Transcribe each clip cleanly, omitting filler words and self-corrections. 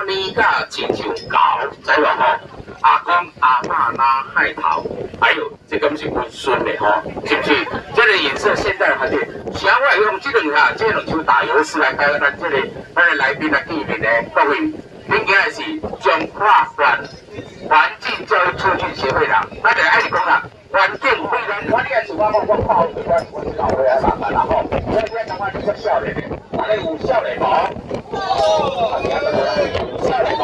年甲親像猴，知無吼？阿公阿嬤拉害頭，哎喲，這敢是阮孫的吼，是不是？這個影射現代環境，啥我會用這兩下，這兩首打油詩來跟咱這個咱的來賓來見面呢？各位，恁今日是彰化縣環境教育促進協會啦，咱就愛講啦，環境非咱，我你也是我講我看好我我是老歲仔人啊啦吼，所以你感覺你較少年的，大家有少年無？有少年無？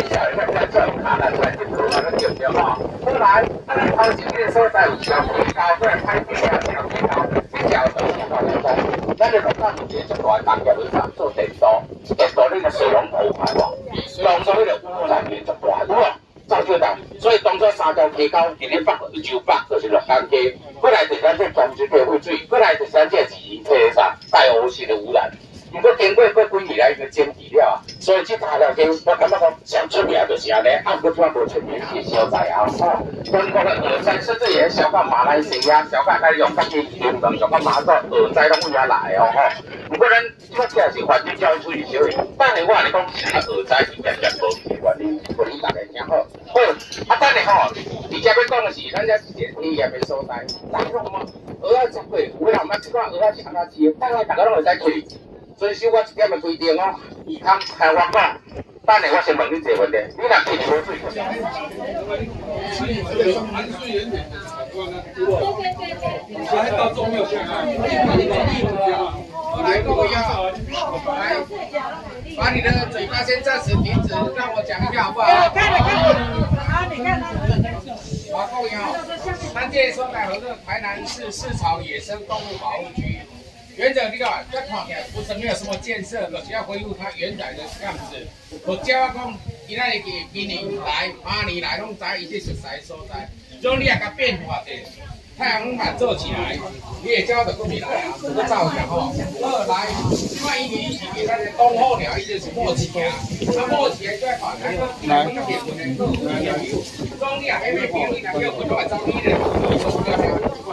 少年咱咱少年卡來出來進步嘛，對不對吼？好來，啊，咱頭前這個所在有小溪溝，過來歹地啊，小溪溝，這條就是講講，咱的鹿港有一個足大的工業為啥做電鍍？電鍍你個水龍頭有看無？當初彼個污染源足大，有無？造就的，所以當初三條溪溝佇咧北就北就是鹿港溪，過來就是咱這泉水溪廢水，過來就是咱這自然溪啥帶烏色的污染。毋過經過過幾年來，伊就整治了啊，所以這大條溪我感覺講上出名就是按呢，啊，毋過這擺無出名是小在啊，吼。中國的蚵仔甚至也銷到馬來西亞，銷到開用國際金門，銷到馬祖，蚵仔攏為遐來哦，吼。毋過咱這個是環境教育促進協會，等下我來講啥蚵仔是嚴重無去的原因，予恁大家聽好。好，啊，等下吼，佇遮欲講的是，咱這是一個體驗的所在，大家攏有無？蚵仔食過，有的人毋捌這款蚵仔是按怎飼的，等下大家攏會使去。遵守我一點的規定哦，伊通聽我講。等下我先問恁一個問題，你若去無水？含水源點的產官呢？還到中沒有下來。來，各位要來，把你的嘴巴先暫時停止，讓我講一下好不好？看了看了，啊，你看。好，各位好，咱這個所在叫做台南市四草野生動物保護區。原則你看，這看起來不是沒有什麼建設，就是要恢復它原來的樣子。我鳥仔講，今仔日今年來、明年來，攏知伊這熟悉的所在。所以你也共變化者，太陽能板做起來，你的鳥就閣袂來啊，閣走去吼。好來，這擺因為伊是給咱的冬候鳥，伊就是末期啊。啊末期的再看，咱閣咱閣結婚的，閣有有。所以你若欲買票，伊若叫阮，攏會走你咧，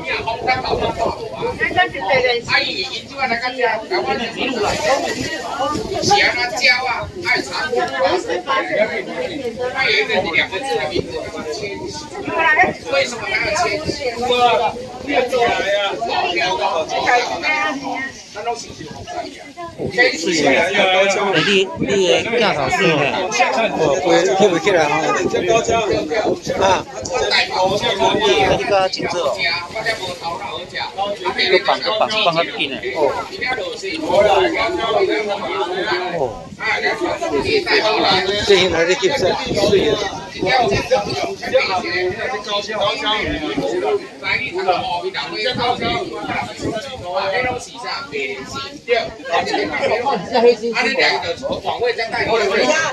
你若風山島攏看無啊。啊，伊因這擺來到遮，台灣是一路來，是按怎鳥啊，愛查過它有一個兩個字的名字叫做遷徙。為什麼它要遷徙？咱攏是遷徙。你你的鏡頭水呢？哦，翕袂起來吼。啊。你較清楚。閣放閣放放較緊的。哦。哦。這現在咧翕啥？水啊。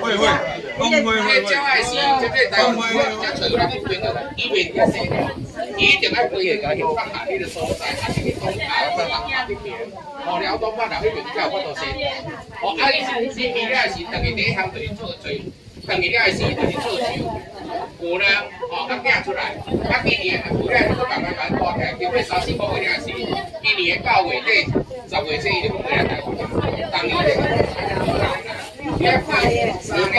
會會，會會會。一定愛規個放下彼個所在，啊是去東台或者南彼邊，哦，了東北那彼邊才有法度生。哦，啊，伊是你去了時，轉去第一項就是做做，轉去了時就是做樹，有呢，哦，佮寄出來，啊，今年有了，閣慢慢慢大起來，經過三四個月了時，今年9月底、10月底，伊就回來台灣，當年你愛看3年。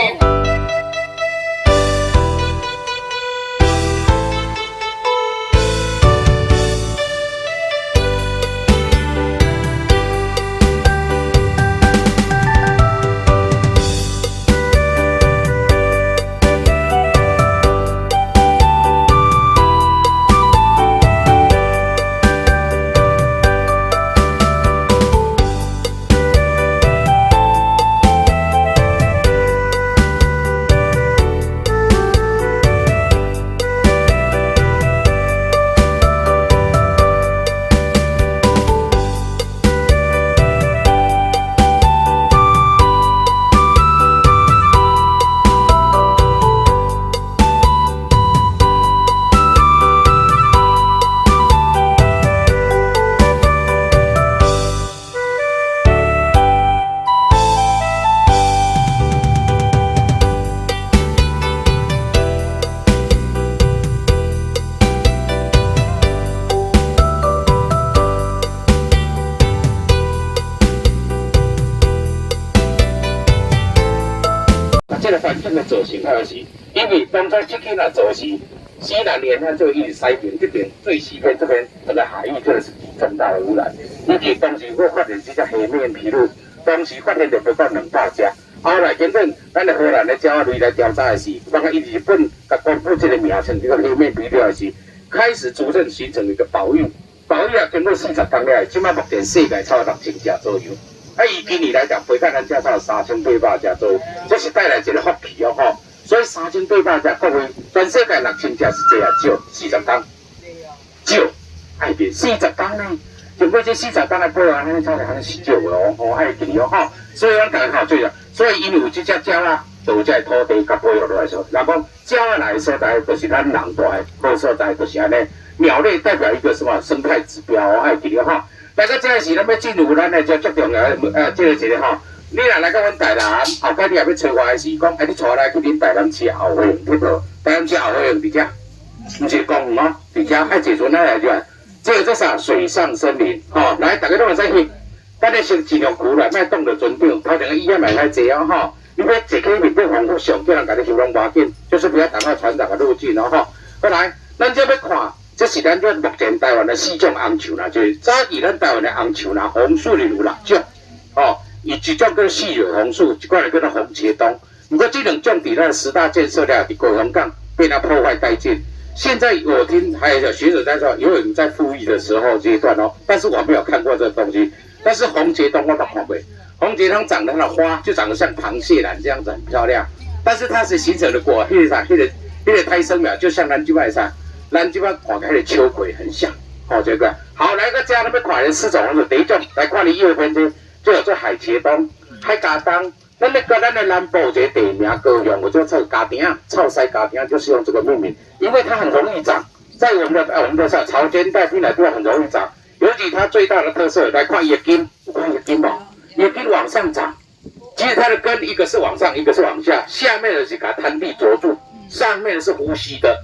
個環境的造成遐是，因為當初這去若做是西南沿岸就一直塞邊，這邊最西邊這邊整個海域真的是重大的污染。以及當時我發現這隻黑面琵鷺，當時發現就不到200隻。後來根本咱的荷蘭的鳥仔類來調查的是，剛剛日本共公布這個名稱，這個黑面琵鷺的是，開始逐漸形成一個保育。保育啊，經過40年了，這擺目前世界超6000隻左右。啊，伊今年來講，飛到咱這超3800隻左右，這是帶來一個福氣哦吼。所以3800隻，各位，全世界6000隻是濟啊少？40冬少，愛變四十冬呢？經過這四十冬來保育，按呢超來按呢是少的哦，吼，愛記哦吼。所以阮大家較注意，所以因為有這隻鳥仔，就有這個土地共保育落來說，人講鳥仔來的所在，就是咱人蹛的好所在，就是按呢。鳥類代表一個什麼生態指標哦，愛記得吼。來到這時，咱欲進入咱的這足重要的這個一個吼。你若來到阮台南，後擺你若欲揣我的時，講，欸，你帶我來去恁台南市後花園𨑨迌。台南市後花園佇遮，毋是公園哦，佇遮愛坐船來來就，這個做啥？水上森林，吼，來，大家攏會使翕。咱咧先盡量久來，莫擋著船長，頭前個椅仔嘛會使坐哦，吼。你欲坐去面頂防護上，叫人共你翕攏無要緊，就是不要擋到船長的路徑哦，吼。過來，咱這欲看。這是咱這目前台灣的四種紅樹啦，就是早期咱台灣的紅樹啦，紅樹林有六種，哦，伊一種叫細蕊紅樹，一款叫做紅茄冬。毋過這兩種佇咱十大建設了，佇高雄港被它破壞殆盡。現在我聽還有學者在說，有人在復育的時候階段哦，但是我沒有看過這個東西。但是紅茄冬我捌看過，紅茄冬長得那花就長得像螃蟹蘭這樣子，很漂亮。但是它是形成的果，彼個啥，彼個胎生苗，就像咱這擺啥。咱這擺看起來秋葵很像，好，這個好來個遮咱欲看的四種紅樹，第一種來看你右邊這，這叫做海茄冬、海茄冬。咱那個咱的南部有一個地名高雄，有叫做茄埕仔，臭屎茄埕仔就是用這個命名，因為它很容易長，在我們的啥潮間帶邊來都很容易長，尤其它最大的特色，來看伊的根，有看伊的根無？伊的根往上長，其實它的根一個是往上，一個是往下，下面的是共灘地着住，上面的是呼吸的。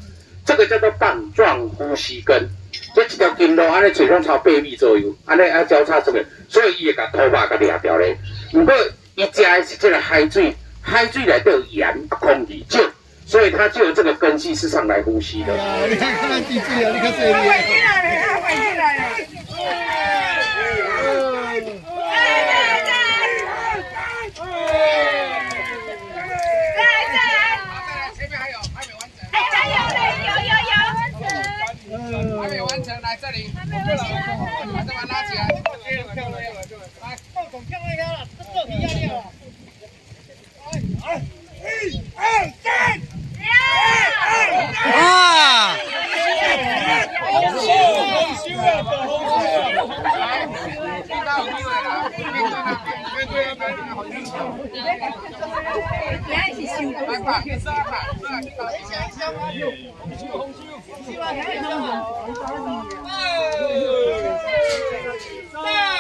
這個叫做棒狀呼吸根，這一條根路按呢揣攏超8米左右，按呢啊交叉這個，所以伊會共土肉共掠掉咧。毋過伊食的是這個海水，海水內底有鹽，空氣少，所以它就有這個根系是上來呼吸的。你看看地水啊，你看這裡。回進來了，回進來了。來來來，再來。前面還有，還沒完成。還有嘞，有有有。還沒完成，來這裡。還沒完成，把這把拉起來。來，放總跳那個了，這做皮壓力了。來，一、二、三。哇！紅燒，紅燒啊，紅燒啊！來，聽到有機會了，面對那邊，面對那邊，來吧，上吧，上，紅燒，紅燒，紅燒。二、三。